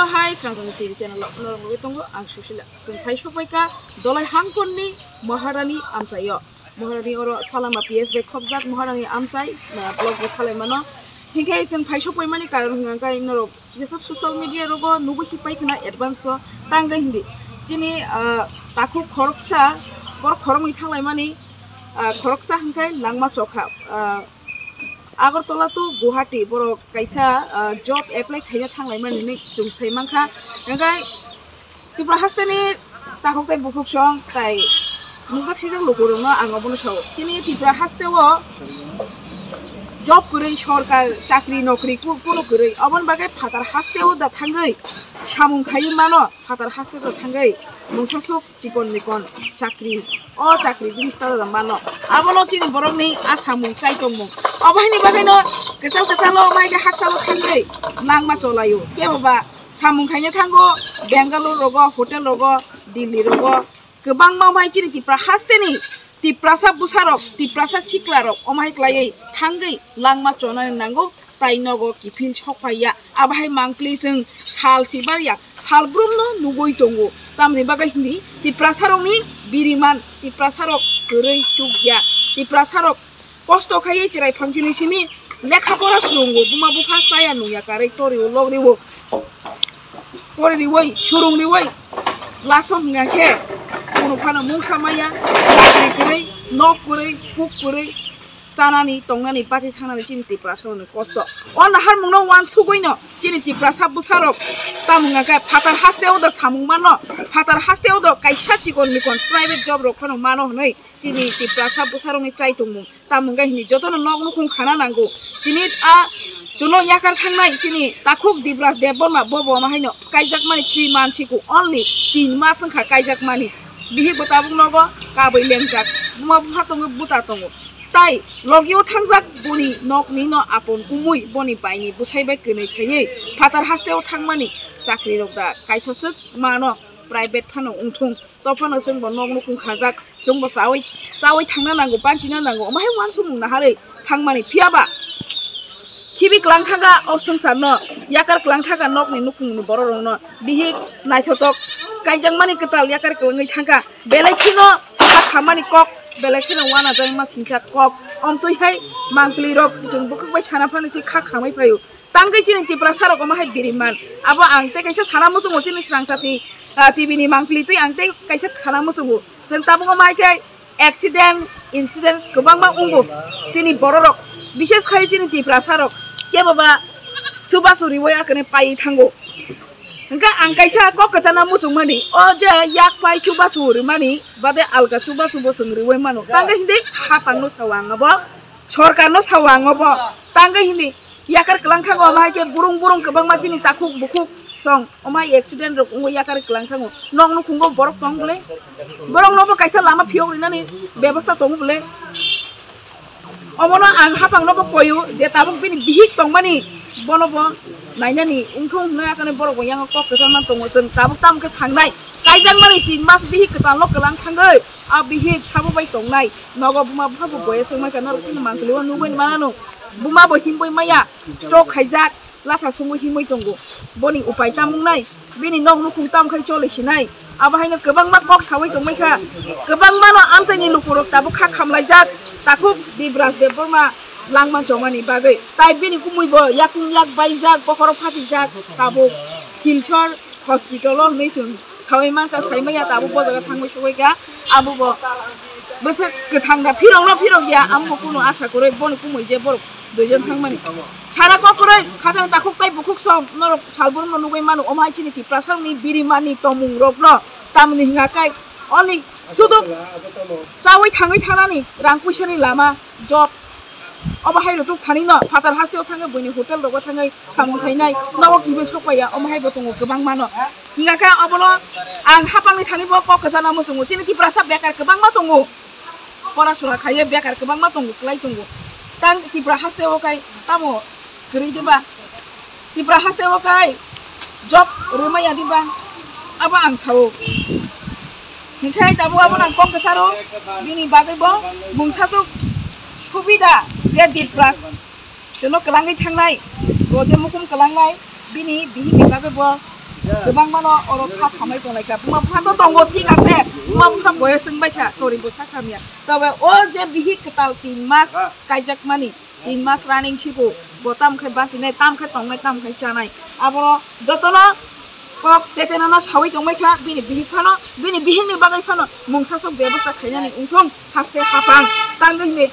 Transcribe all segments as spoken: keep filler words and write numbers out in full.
Hai, Srangchakni T V channel o norok nugwi tongo, ang Susila. Chwng phai sokbaikha Dolai Hangkhorni Maharani amchaio. Maharani oro Salama P S bai khopjak Maharani amchai, ah, vlog bo salaimano. Hinkhe chwng phai sokbaimani karon hwnkha khe norok jeswk social media rogo nugwi si paikhwna advance o tangwi hindi. Chini, ah, takhuk khoroksa, borok khoroknwi thanglaimani, ah, khoroksa hwnkhe langma chokha. Ah, Agartala to Guwahati borok kaisa, ah, job apply khaina thanglaimani hinwi chwng sai mankha. Hwnkhe Tripura hasteni takhuk tei bukhuk song tai nukjak sijak lukurokno ang obono sao. Chini Tripura hasteo job kwrwi, sorkar chakri nokri ku-, kunu kwrwi. Oboni bagwi phatar hasteo da thangwi samung khaiwi mano, phatar hasteo da thangwi mungsasuk chikon mikon chakri, o chakri jinis ta da mano. Abono chini borokni a samung chai tongmung. Obo haini bagwino kwchal kwchalo mai khe haksalo thangwi langma cholaio. Kebo ba samung khaina thango Bangalore rogo, hotel rogo, Delhi rogo. Kwbangma mai chini Tripura hasteni Tiprasa bwsarok, Tiprasa siklarok omo hai khlaiwi thangwi langma chonani nango, tai nogo kiphil sok phaiya. Abo hai mangpili chwng sal si barya, sal brumno nugwi tongo. Tamni bagwi hindi Tiprasarokni biriman, Tiprasarok kwrwi chukya, Tiprasarok kosto khaiwi chwrai phangsini simi lekha pora swrwngo, buma bupha chaya nungya karwi toriwo logriwo. Pori riwi, surung riwi, laso hwnga khe, kunu phano mungsa maya, chakri kwrwi, nok kwrwi, kuk kwrwi, chanani, tongnani, bachi thangnani chini Tiprasa ni kosto. O naharmungno wansugwino chini Tiprasa bwsarok tamo hwnga khe phatar hasteo do samung mano, phatar hasteo do kaisa chikon mikon private job rok phano mano hwnwi chini Tiprasa bwsarokni chai tongmung. Tamo hwnga hini jotono nok nukhung khana nango. Chini a chuno yakar thangnai chini takhuk Dibraj Debbarma bobo ama haino kaijakmani three months siku, only tin mas wngkha kaijakmani. Bihik bo tabuk nogo kabui lengjak, buma bupha tongo, buta tongo. Tai logio thangjak boni nokni no apon kumui boni baini bwsai bai kwnwi khaiwi phatar hasteo thangmani chakri rok da kaisa swk mano private phano wngthung. Tophano chwngbo nok nukhung khajak, chwngbo chawi, chawi thangna nango, banchina nango, omo hai wansukmung naharwi thangmani. Phiyaba khibi kwlang thangkha o swngcharno, yakar kwlang thangkha nokni nukhungni bororokno. Bihik naithotok kaijakmani kwtal yakar kwlangwi thangkha. Belai kheno kha khamani kok, belai kheno uanajak ma sinchak kok. Omtwi hai mangpili rok chwng bwkhak bai sana phano se kha khamwi phaio. Tangwi chini Tiprasa rok omo hai biriman. Abo ang tei kaisa sana muchungo chini Srangchati, ah, T V ni mangpili twi ang tei kaisa sana muchungo. Chwng tabuk omo hai khe accident, incident kwbangma wngo chini bororok. Bishes khai chini Tiprasa rok kebo ba chubachu riwi akane paiwi thango. Hwnkhe ang kaisa kok kwchana muchungmani, o je yak pai chubachu rwmani bade alka chubachu bo chwng riwi mano. Tangwi hindi hapangno sao ang abo, sorkarno sao ang abo. Tangwi hindi yakar kwlang thango, omo hai khe burung burung kwbangma chini takhuk bukhuk song, omo hai accident rok wngwi yakar kwlang thango. Nok nukhungo borok tong bwle? Borok nobo kaisa lama phiyok rinani bebosta tongo bwle? Omono ang hapang nobo koyo je tabuk bini bihik tongmani, bono bo nainani wngthung hwnwi akani borok bo yango kok kwchangma tongo. Chwng tabuk tamo khe thangnai kaijakmani tin mas bihik kwtalno kwlang thangwi a bihik sabo bai tongnai. Nogo buma bupha bo boya swngmai kha, norok chini mangpili o nugwi manano, buma bo himwi maya, stroke khaijak, latha songwi himwi tongo. Boni upai tamo wngnai? Bini nok nukhung tamo khai choli sinai? Abo haino kwbangma kok sawi tongmai kha. Kwbangmano amchaini lukurok tabuk kha khamlaijak takhuk Dibraj Debbarma langma chomani bagwi. Tai bini kumui bo yakung yak baijak, bokhorok phatijak, tabuk Silchar hospital o hwnwi chwng sawi mankha, saimanya tabuk bo jaga thangwi sogwi kha. Abo bo bwswk kwthang da phirokno phirok ya, amo bo kunu asa kwrwi boni kumui je borok duijon thangmani. Sara kok kwrwi khajang takhuk tai bukhuk song norok salbrumno nugwi mano, omo hai chini Tiprasarokni birimani tongmungrokno tamni hwnga khe only sudu chawi thangwi thanani rang puisani lama, job, obo hai rwtuk thanino phatar hasteo thangwi buini hotel rogo thangwi samung khainai nogo kiphil sokpaiya, omo hai bo tongo kwbangmano. Hwnga khe obono ang hapangni thani bo kok kwchana muchungo, chini Tiprasa bekar kwbangma tongo. Pora sora khaiwi bekar kwbangma tongo, kwlai tongo. Tang Tripura hasteo khai tamo kwrwi diba? Tripura hasteo khai job rwmaya diba? Abo ang sao. Hinkhe tabuk abono ang kok kwcharo, bini bagwi bo mungsasuk khubida je Dipras chwngno kwlangwi thangnai, bo je mukum kwlangnai, bini bihikni bagwi bo Kwbangmano oro kha thamai tonglaikha. Buma bupha to tongo, thik ase. Buma bupha boyes wngbaikha, sorry, bo sakha miya. Tobe o je bihik kwtal tin mas kaijakmani, tin mas running sibo, bo tam khai bachinai, tam khai tongnai, tam khai chanai. Abono jotono kok tetenano sawi tongbaikha, bini bihik phano, bini bihikni bagwi phano mungsa sok bebosta khainani wngthong, haste hapang tangwi hwnwi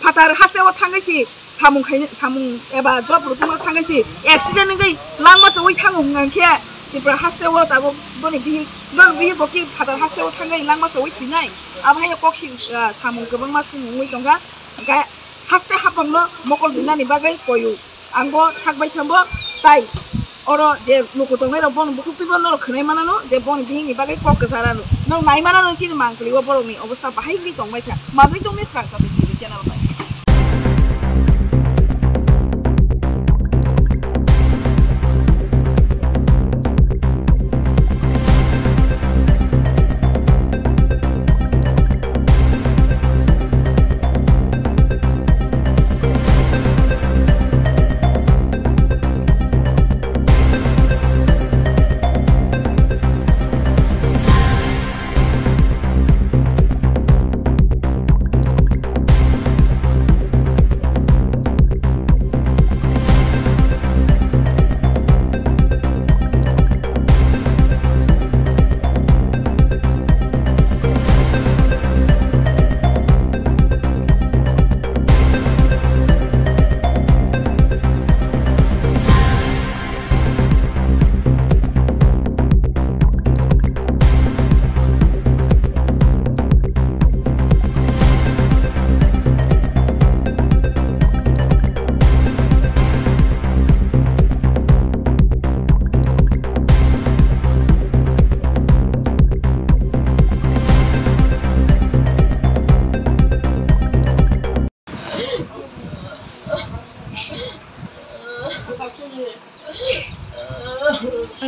phatar hasteo thangwi si samung khai, samung eba job rwtwngno thangwi si accident wngwi langma chawui thango hwnkha khe Tripura hasteo tabuk boni bihik, boni bihik bo ki phatar hasteo thangwi langma chawui thwinai. Abo haino kok si, ah, samung kwbangma swngmung wngwi tongkha. Ga-, haste hapangno mokol rinani bagwi koyu. Ang bo sak bai thambo, tai oro je luku tongnai rok bono bukhuk twibo norok khwnai manano je boni bihikni bagwi kok kwchar ano. Norok nai manano chini mangpili o borokni obostha bahai wngwi tongbai kha. Manwi tongni swrang chatwi T V channel bai.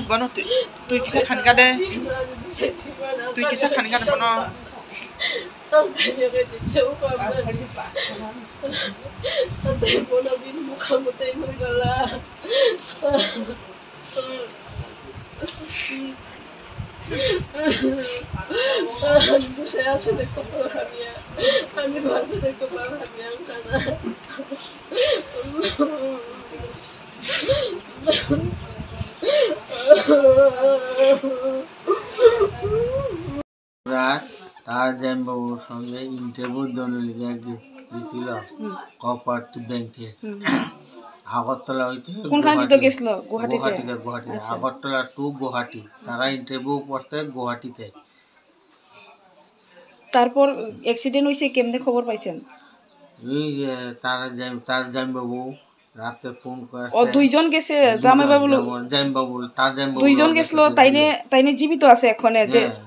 Bono twi, twi kisa khan gade. Twi kisa khan gade bono. Ang kanya kanya chau ka. Ang kanya pas ka. Ang kanya bono bini mukha mutai nung gala. Ani bwsai aswk de kopal hamya. Ani bwsai aswk de kopal hamya wngkha na. Rat, ta jembo songe interview dona liga ge-, gesilo. Hmm. Cooperative Bank-e. Hmm. Agartala hoite কোনখানে দিতে Guwahati. গেছিল? গুৱাহাটীতে? গুৱাহাটীতে, গুৱাহাটীতে। আচ্ছা। Agartala to Guwahati। তারা আচ্ছা। Interview করতে গুয়াহাটিতে। তারপর accident হইছে, কেমনে খবর পাইছেন? এই যে তারা যাই-, তার জামাইবাবু রাতে ফোন করে ও, আসছে। দুইজন গেছে, দুইজন, জামাইবাবু লো-, জামাই-, জামাইবাবু, তার জামাইবাবু দুইজন লোক গেছিল, গেছে, তাইনে, দুইজন। তাইনে জীবিত আছে এখনে, যে হ্যাঁ,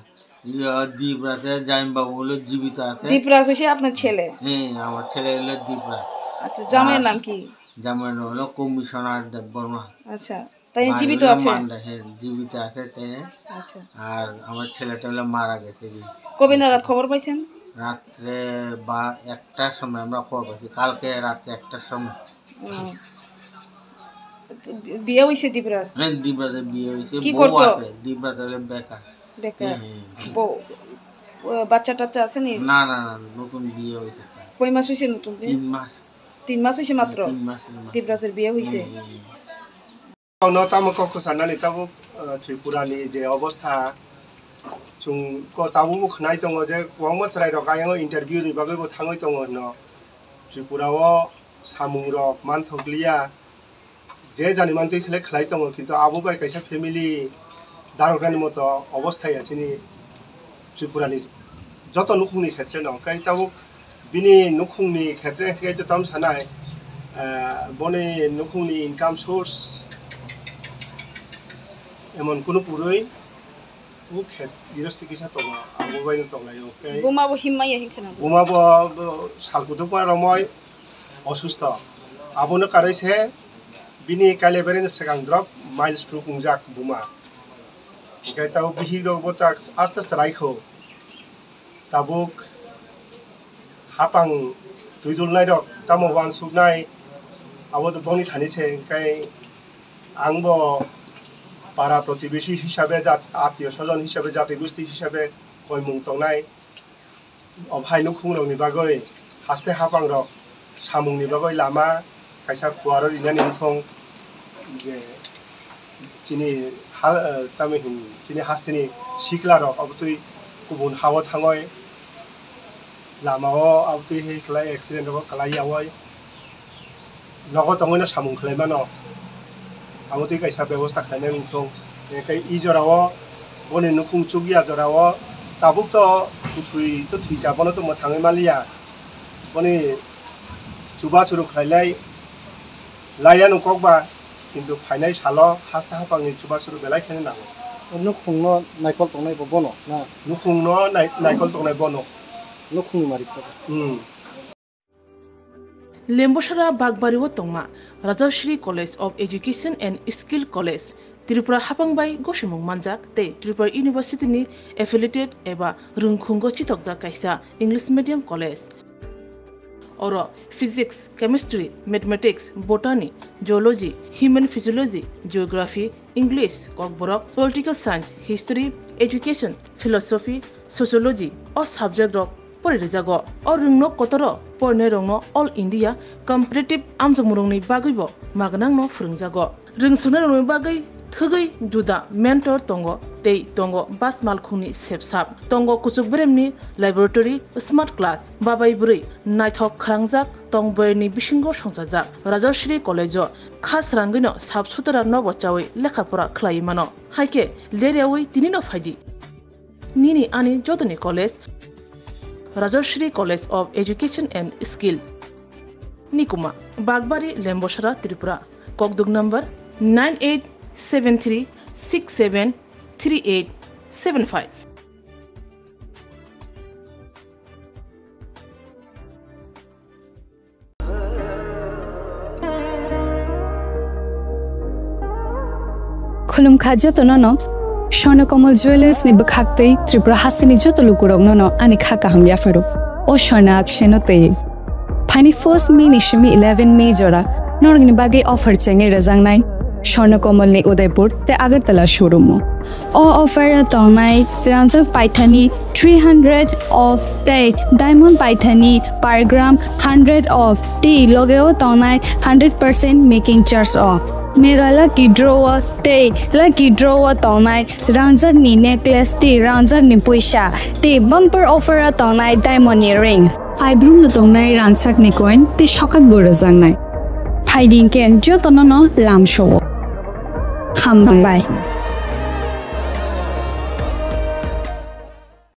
ইয়ে, দ্বীপ রাতে জামাইবাবু হলো জীবিত আছে। দীপরাজ হইছে আপনার ছেলে? হ্যাঁ, আমার ছেলে হলো দীপরাজ। আচ্ছা, জামাইয়ের আর নাম কি? জামাইয়ের নাম হলো কমিশনার দেববর্মা। আচ্ছা, তাইনে বাড়ি জীবিত হলো আছে? মান্দা, হ্যাঁ, জীবিত আছে তাইনে। আচ্ছা। আর আমার ছেলেটা হলো মারা গেছে কি। কবে নাগাদ খবর পাইছেন? রাত্রে বা একটার সময় আমরা খবর পাইছি, কালকে রাত্রে একটার সময়। ও। তো বি-, বিয়ে হইছে দীপরাজ? হ্যাঁ, দীপরাজের বিয়ে হইছে, কি বউ করতো? আছে, দীপরাজ হলে বেকার। বেকার। হ্যাঁ, হ্যাঁ, হ্যাঁ। বউ, ও, বাচ্চা টাচ্চা আছে নি? না, না, না, নতুন বিয়ে হইছে তার। কয় মাস হইছে নতুন বিয়ে? তিন মাস। তিন মাস হইছে মাত্র? হ্যাঁ, তিন মাস, তিন মাস। দীপরাজের বিয়ে হইছে? হ্যাঁ, হ্যাঁ, হ্যাঁ। Ang no tamo kok kwcharnani tabuk, ah, Tripura ni je obostha, chwng ko tabuk bo khwnai tongo je kwbangma chwrai rok ayang o interview ni bagwi bo thangwi tongo hwno. Tripura o samung rok manthok liya, je jani mantwi khlai khlai tongo, kintu abo bai kaisa family darok rani moto obostha ya chini Tripura ni joto nukhung ni khetre no. Hwnkhe tabuk bini nukhung ni khetre hwnkhe to tam sanai, ah, boni nukhung ni income source emon kunu purui o khet giro sikisa tongo, abo bai no tonglai o. Hwnkhe buma bo himma ya hinkhe na? Buma bo, bo sal kutuk ma romoi osusto. Abono karwi se bini kailaibari ni swkang drop mild stroke wngjak buma. Hwnkhe tabuk bihik rok bo tak aste chwrai kho. Tabuk hapang twi dulnai rok tamo uansuknai, abo to boni thani se, hwnkhe ang bo Para protibesi hisabe, jat-, attiyo sojon hisabe, jati gusti hisabe koimung tongnai. Obo hai nukhungrokni bagwi haste hapangrok samungni bagwi lama kaisa khuaro rinani wngthong, je chini ha, eh, tamo hin, chini hasteni siklarok obotwi kubun hao thangwi lamao obotwi hai khlai accident rogo kwlai yaui. Nogo tongwino samung khlai mano. Abo twi kaisa bebosta khlainai wngthung. Hingkhe i jorao boni nukhung chukya jorao tabuk to kuthwi to thwikha, bono to mwthangwi manliya. Boni chubachu rw khlailai laiya nung kokba, kintu phainai salo haste hapangni chubachu rw belai kheno nango. Nukhungno naikol tongnai bo bono na? Nukhungno nai-, naikol tongnai bono. Nukhungni malik to. Hmm. Lembosara Bakbari o tongma Rajashri College of Education and Skill College, Tripura hapang bai gosimung manjak tei Tripura University ni affiliated eba rwngkhungo chitokjak kaisa English medium college. Oro Physics, Chemistry, Mathematics, Botany, Zoology, Human Physiology, Geography, English, Kokborok, Political Science, History, Education, Philosophy, Sociology o subject rok pori rijago. O rwngno kotoro porinairokno All India Competitive amjokmungrokni bagwibo magnangno phwrwngjago. Rwngsuknairokni bagwi thwgwi juda mentor tongo tei tongo bus malkhungni sepsap, tongo kuchuk beremni laboratory, smart class, babai bwrwi naithok khwrangjak tong boyarni bisingo songchajak. Rajashri College o kha srangwino sap sutara nobo chawi lekha pora khlaiwi mano. Haikhe leryawi tinino phaidi. Nini ani jotoni college, Rajashri College of Education and Skill. Nikuma, Bakbari, Lembosara, Tripura. Kokduk number nine eight seven three six seven three eight seven five. Khulumkha jotono no, Swarna Kamal Jewellers ni bwkhak twi Tripura hasteni joto lukurokno no ani kha kaham yapharo. O Swarna Akshay no twi. Phaini first May ni simi eleven May jora norokni bagwi offer chengwi rwjaknai Swarna Kamal ni Udaipur tei Agartala showroom o. O offer o tongnai rangjak paithani three hundred off tei diamond paithani per gram hundred off tei logeo tongnai hundred percent making charge o. Mega lucky draw o tei lucky draw o tongnai rangjak ni necklace tei rangjak ni puisa tei bumper offer o tongnai diamond ni ring. Aibrumno tongnai rangchakni coin tei sokakbo rwjaknai. Phaidi hwnkhe jotono no lamsao. Hambai.